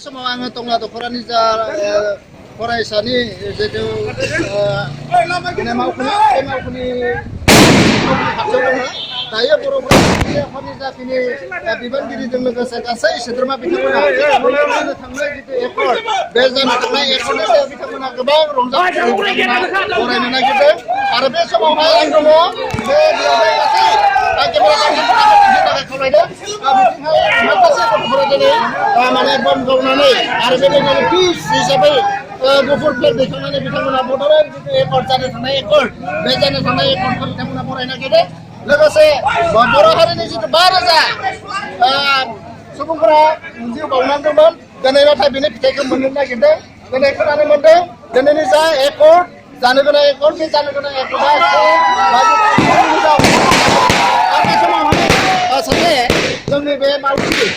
समाव आङो टंला दख'रानि जा फरायसानि जितु मावख'नि खाथियाव दङ दायो बर'फोरा आफादनि जाखिनि बिबानगिरिजों लोगोसे गासै सोद्रोमा बिथांमोना जानो थांनाय जितु एकर्ड बे जानो थांनाय एकर्डनि सायाव बिथांमोना गोबां रंजाखांनाय बरायनो नागिरदों आरो बे समावहाय आं दङ बे बेवहाय गासै खावलायदों बिथिंहाय माखासे गथ'फोरा दिनै माने बम गावनानै आरो बेबायदिनो पिस हिसाबै गुफुर फ्लेग दैखांनानै बिथांमोना बड'लेण्ड जितु एकर्ड जानो थांनाय एकर्ड बे जानो थांनाय एकर्डखौ बिथांमोना बरायनो नागिरदों लोगोसे बर' हारिनि जितु 5,000 सुबुंफोरा जिउ बावनांदोंमोन दिनै नाथाय बेनि फिथाइखौ मोननो नागिरदों दिनै खोनानो मोनदों दिनैनि जा एकर्ड जानो गोनां एकर्ड बे जानो गोनां एकर्डआ बे समावहाय सासे जोंनि बे मावथि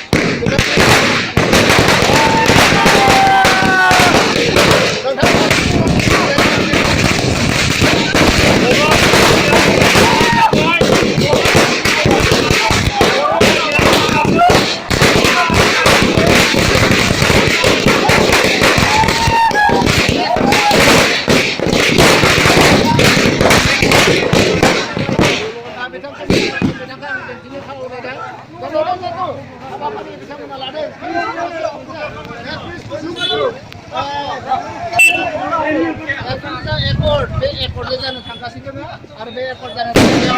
एकर्ड जानो थांगासिनो दङ आरो बे एकर्ड जानो थांनायाव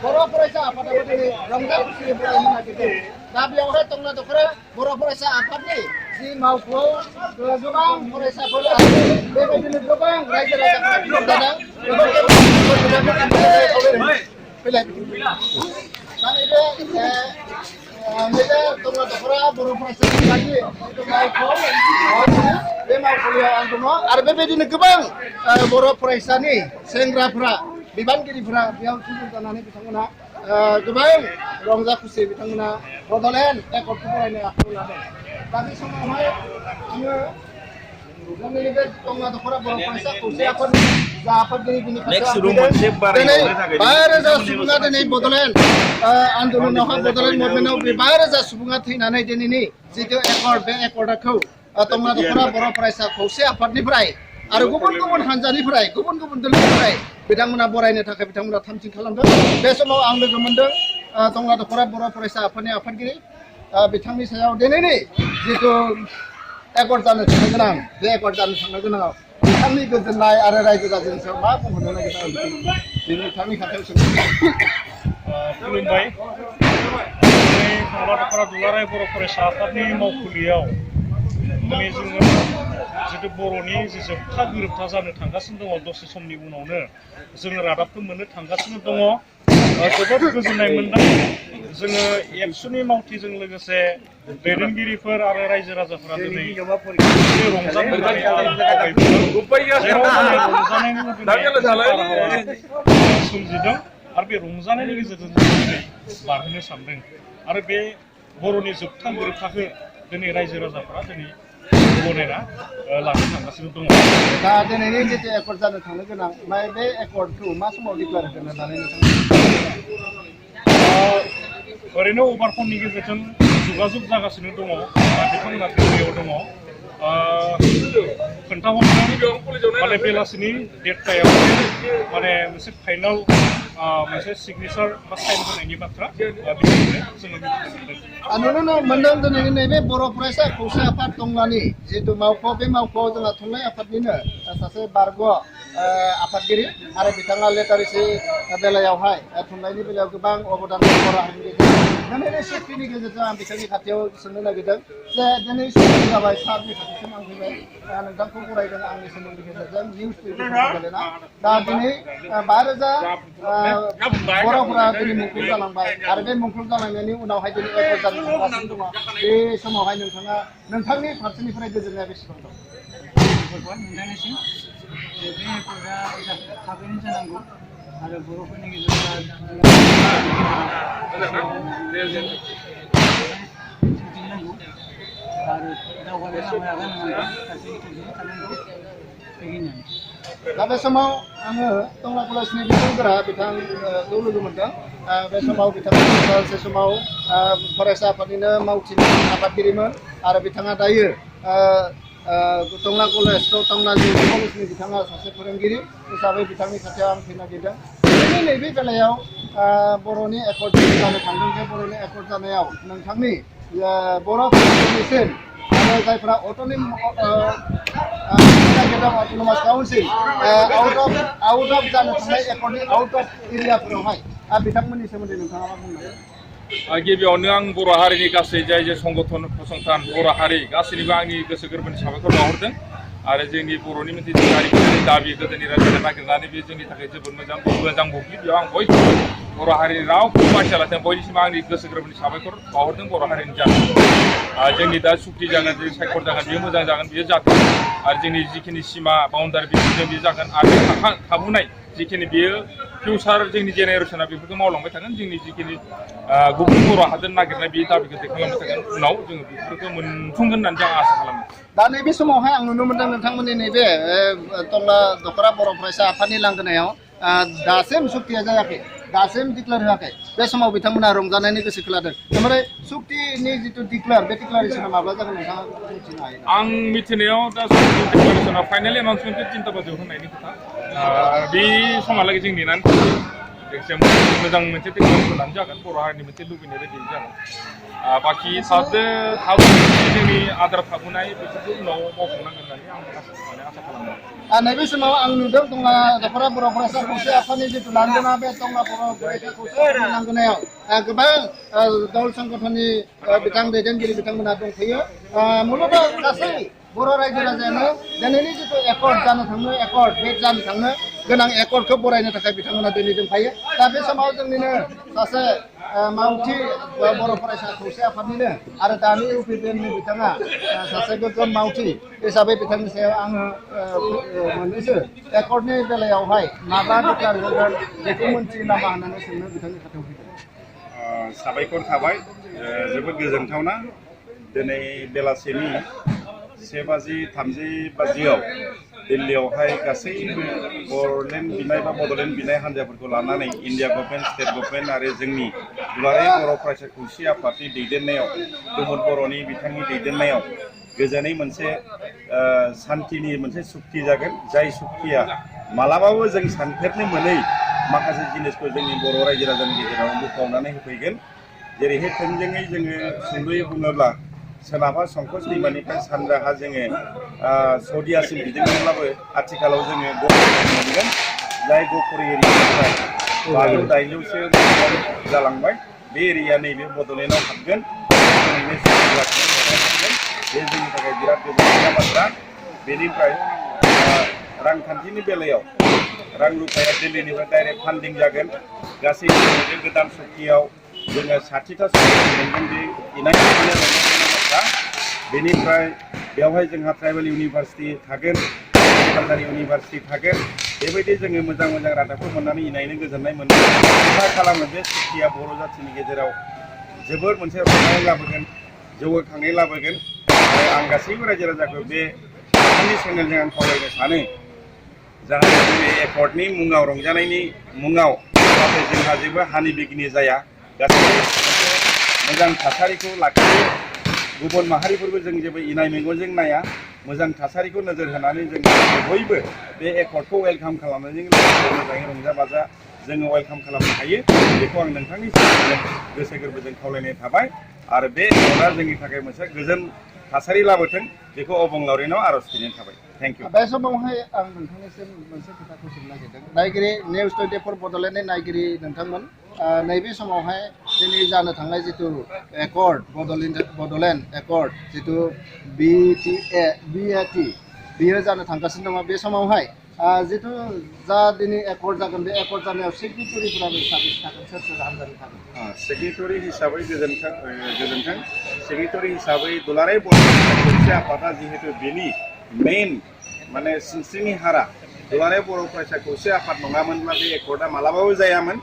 बर' फरायसा आफादाबो दिनै रंजा खुसियै फरायनो नागिरदों दा बेवहाय टंला दख'रा बर' फरायसा आफादनि जि मावख'आव गोबां फरायसाफोर आरो बेबायदिनो गोबां रायजो राजाफोरा बिफाव जादों फैलाय दा नैबे टंला दख'रा बर' फरायसा आफादनि जिथु मावख' बे मावख'लियाव आं दङ आरो बेबायदिनो गोबां बर' फरायसानि सेंग्राफोरा बिबानगिरिफोरा बेयाव थुबुर जानानै बिथांमोना गोबां रंजा खुसि बिथांमोना बड'लेण्ड एकर्डखौ फरायनो आखायाव लादों दा बे समावहाय आङो जोंनि बे टंला दख'रा बर' फरायसा खौसे आफादनि जा आफादगिरि बिनि खाथियाव दिनै 5,000 सुबुङा दिनै बड'लेण्ड आन्दलनावहाय बड'लेण्ड मुभमेन्टआव बे 5,000 सुबुङा थैनानै दिनैनि जितु एकर्ड बे एकर्डखौ टंला दख'रा बर' फरायसा खौसे आफादनिफ्राय आरो गुबुन गुबुन हानजानिफ्राय गुबुन गुबुन दोलोनिफ्राय बिथांमोना बरायनो थाखाय बिथांमोना थामथिम खालामदों बे समाव आं लोगो मोनदों टंला दख'रा बर' फरायसा आफादनि आफादगिरि बिथांनि सायाव दिनैनि जितु एकर्ड जानो थांनो गोनां बे एकर्ड जानो थांनो गोनाङाव बिथांनि गोजोननाय आरो रायजो राजानि सायाव मा बुंहरनो नागिरदों बिथांनि खाथियाव खुलुमबाय टंला दख'रा दुलाराय बर' फरायसा आफादनि मावखुलियाव दिनै जोङो जितु बर'नि जि जोबथा गोरोबथा जानो थांगासिनो दङ दसे समनि उनावनो जोङो रादाबखौ मोननो थांगासिनो दङ जोबोद गोजोननाय मोनदों जोङो एबसुनि मावथिजों लोगोसे दैदेनगिरिफोर आरो रायजो राजाफोरा दिनै रंजानो सोमजिदों आरो बे रंजानायनि गेजेरजों दिनै बारहोनो सानदों आरो बे बर'नि जोबथा गोरोबथाखौ दिनै रायजो राजाफोरा दिनै गनायना लानो थांगासिनो दङ दा दिनैनि जितु एकर्ड जानो थांनो गोनां बे एकर्डखौ मा समाव डिक्लेयार होनो होननानै ओरैनो अभारफननि गेजेरजों जगाजग जागासिनो दङ बिथांमोना दिल्लीयाव दङ खोन्थाहरदों माने बेलासिनि देरटायाव माने मोनसे फाइनाल मोनसे सिगनेचार बा साइन होनायनि बाथ्रा नुनो मोनदों दिनै नैबे बर' फरायसा खौसे आफाद टंलानि जितु मावख' बे मावख'आव जोंहा थुनलाइ आफादनिनो सासे बारग' आफादगिरि आरो बिथाङा लिटारेसि बेलायावहाय थुनलाइनि बेलायाव गोबां अबदान बर' हारिनि गेजेरजों दिनैनि सेक्रेटारिनि गेजेरजों आं बिथांनि खाथियाव सोंनो नागिरदों जे दिनै सम जाबाय सारनि खाथिसिम आं फैबाय नोंथांखौ बरायदों आंनि सोमोन्दै गेजेरजों निउस गेलेना दा दिनै 5,000 बर'फोरा दिनै मुंख्लं जालांबाय आरो बे मुंख्लं जालांनायनि उनावहाय दिनै एकर्ड जानो थांगासिनो दङ बे समावहाय नोंथाङा नोंथांनि फारसेनिफ्राय गोजोननाया बेसेबां दं नोंथांनिसिम बे एकर्डआ थाबैनो जानांगौ आरो बर'फोरनि गेजेराव दिन्थिनांगौ आरो दावगानाय लामाया आगान होनांगौ गासैबो थानांगौ बेखिनियानो दा बे समाव आङो टंला कलेजनि बिथांफोरा बिथांखौ लोगो मोनदों बे समाव बिथाङा से समाव फरायसा आफादनिनो मावथिनि आफादगिरिमोन आरो बिथाङा दायो टंला कलेज टंला जिउनि कलेजनि बिथाङा सासे फोरोंगिरि हिसाबै बिथांनि खाथियाव आं फैनो नागिरदों दिनै नैबे बेलायाव बर'नि एकर्ड जानो थांदों बे बर'नि एकर्ड जानायाव नोंथांनि बर' कमिसन आरो जायफ्रा अट'नमास काउन्सिल आउट अफ जानो थांनाय एकर्डनि आउट अफ एरियाफोरावहाय बिथांमोननि सोमोन्दै नोंथाङा मा बुंनो गिबियावनो आं बर' हारिनि गासै जाय संगठन फसंथान बर' हारि गासैनिबो आंनि गोसो गोरबोनि साबायखर बावहरदों आरो जोंनि बर'नि मोनसे जारिमिनारि दाबि गोदोनि रायजो नागिरनानै बे जोंनि थाखाय जोबोद मोजां बुब्लि बेयाव आं बयबो बर' हारिनि रावखौ बासियालासेनो बयनिसिम आंनि गोसो गोरबोनि साबायखर बावहरदों बर' हारिनि जागोन जोंनि दा सुक्ति जागोन जे सायखर जागोन बेयो मोजां जागोन बेयो जाथों आरो जोंनि जिखिनि सिमा बाउन्डारि बेयो जागोन आरो थाबोनाय जिखिनि बेयो फिउचार जोंनि जेनेरेसना बेफोरखौ मावलांबाय थागोन जोंनि जिखिनि गुबुन बर' हादोर नागिरनाय बे दाबिखौ दैखांलांबाय थागोन उनाव जोङो बेफोरखौ मोनफुंगोन होननानै आं आसा खालामो दा नैबे समावहाय आं नुनो मोनदों नोंथांमोननि नैबे टंला दख'रा बर' फरायसा आफादनि लांगोनायाव दासिम सुक्तिया जायाखै दासिम डिक्लेयार होआखै बे समाव बिथांमोना रंजानायनि गोसोखौ लादों ओमफ्राय सुक्तिनि जिथु डिक्लेयार बे डिक्लारेसना माब्ला जागोन नोंथाङा मिथिनो हायो आं मिथिनायाव दा सुक्ति डिक्लारेसना फाइनेल एनाउन्समेन्टखौ 3टा बाजियाव होनायनि खोथा बे समहालागै जों नेनानै मोजां मोनसे डिक्लारेसन लानो जागोन बर' हारिनि मोनसे लुबैनाय बायदि जागोन बाखि जोंनि आद्रा थाबोनाय बेफोरखौ उनाव मावफुंनांगोन होननानै आं आसा खालामो नैबे समाव आं नुदों टंला दख'रा बर' फरायसा खौसे आफादनि जिथु लांगोना बे टंला बर' फरायसा खौसे आफादनि लांगोनायाव गोबां दल संगठननि दैदेनगिरि बिथांमोना दंफैयो मुलुगाव गासै बर' रायजो राजायानो दिनैनि जिथु एकर्ड जानो थांनो एकर्ड भेट जानो थांनो गोनां एकर्डखौ बरायनो थाखाय बिथांमोना दिनै दंफायो दा बे समाव जोंनिनो सासे मावथि बर' फरायसा खौसे आफादनिनो आरो दानि इउपिपिएलनि बिथाङा सासे गोग्गोम मावथि हिसाबै बिथांनि सायाव आङो मोननैसो एकर्डनि बेलायावहाय माब्ला डिक्लेयार होगोन बेखौ मोनथियो नामा होननानै सोंनो बिथांनि खाथियाव फैदों साबायखर थाबाय जोबोद गोजोनथावना दिनै बेलासिनि 1:30 दिल्लीयावहाय गासैबो बर'लेण्ड बिनाय बा बड'लेण्ड बिनाय हान्जाफोरखौ लानानै इन्डिया गभर्नमेन्ट स्टेट गभर्नमेन्ट आरो जोंनि दुलाराय बर' फरायसा खौसे आफादनि दैदेननायाव गुबुन बर'नि बिथांनि दैदेननायाव गोजोनै मोनसे सान्थिनि मोनसे सुक्ति जागोन जाय सुक्तिया मालाबाबो जों सानफेरनो मोनै माखासे जिनिसखौ जोंनि बर' रायजो राजानि गेजेराव बोखावनानै होफैगोन जेरैहाय थोंजोङै जोङो सुंद'यै बुङोब्ला सोनाबहा संकस दैमानिफ्राय सानजाहा जोङो सौदियासिम गिदिंदोंब्लाबो आथिखालाव जोङो गफुर मोनगोन जाय गफुर एरियानिफ्राय 500-600 जालांबाय बे एरिया नैबे बड'लेण्डआव हाबगोन बे जोंनि थाखाय बिराद गोजोनथाव बाथ्रा बेनिफ्राय रांखान्थिनि बेलायाव रां रुपाया दिल्लीनिफ्राय डाइरेक्ट फान्डिं जागोन गासै गोदान सुक्तियाव जोङो 60टा सुक्ति मोनगोन बे इनायनो बाथ्रा बेनिफ्राय बेवहाय जोंहा ट्राइबेल इउनिभार्सिटि थागोन सार्जारि इउनिभार्सिटि थागोन बेबायदि जोङो मोजां रादाबखौ मोननानै इनायनो गोजोननाय मोनगोन आसा खालामो बे सुक्तिया बर' जाथिनि गेजेराव जोबोर मोनसे रंजानाय लाबोगोन जौगाखांनाय लाबोगोन आरो आं गासैबो रायजो राजाखौ बे चेनेलजों आं खावलायनो सानो जाहाथे जोंनि एकर्डनि मुङाव रंजानायनि मुङाव जाहाथे जोंहा जेबो हानि बिगिनि जाया गासैबो मोजां थासारिखौ लाखियो गुबुन माहारिफोरबो जों जेबो इनाय मेगनजों नाया मोजां थासारिखौ नोजोर होनानै जों बयबो बे एकर्डखौ वेलकाम खालामनायजों लोगोसे मोजाङै रंजा बाजा जोङो वेलकाम खालामनो हायो बेखौ आं नोंथांनि सिगाङाव गोसो गोरबोजों खावलायनाय थाबाय आरो बे एकर्डआ जोंनि थाखाय मोनसे गोजोन थासारि लाबोथों बेखौ अबंलावरिनाव आर'ज बिनाय थाबाय थेंक इउ बे समावहाय आं नोंथांनिसिम मोनसे खोथाखौ सोंनो नागिरदों नायगिरि निउस 24 बड'लेण्डनि नायगिरि नोंथांमोन नैबे समावहाय दिनै जानो थांनाय जिथु एकर्ड बड'लेण्ड एकर्ड जिथु BAT बियो जानो थांगासिनो दङ बे समावहाय जिथु जा दिनै एकर्ड जागोन बे एकर्ड जानायाव सेक्रेटारिफोराबो साबेसे थागोन सोर हान्जानि थागोन सेक्रेटारि हिसाबै गोजोन्थों सेक्रेटारि हिसाबै दुलाराय बर' खौसे आफादा जिहेतु बेनि मेइन माने सिनस्रिनि हारा दुलाराय बर' फरायसा खौसे आफाद नङामोनब्ला बे एकर्डआ मालाबाबो जायामोन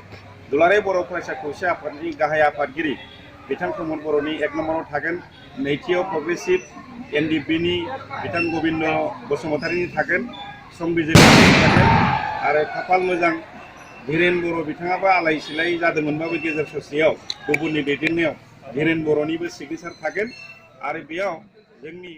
दुलाराय बर' फरायसा खौसे आफादनि गाहाय आफादगिरि बिथां प्रमद बर'नि 1 नम्बराव थागोन नैथियाव प्रग्रेसिभ NDPनि बिथां गबिन्द बसुमतारिनि थागोन संबिजिरगिरि थागोन आरो खाफाल मोजां धीरेन बर' बिथाङाबो आलाय सिलाय जादोंमोनबाबो गेजेर ससेयाव गुबुननि दैदेननायाव धीरेन बर'निबो सिगनेसार थागोन आरो बेयाव जोंनि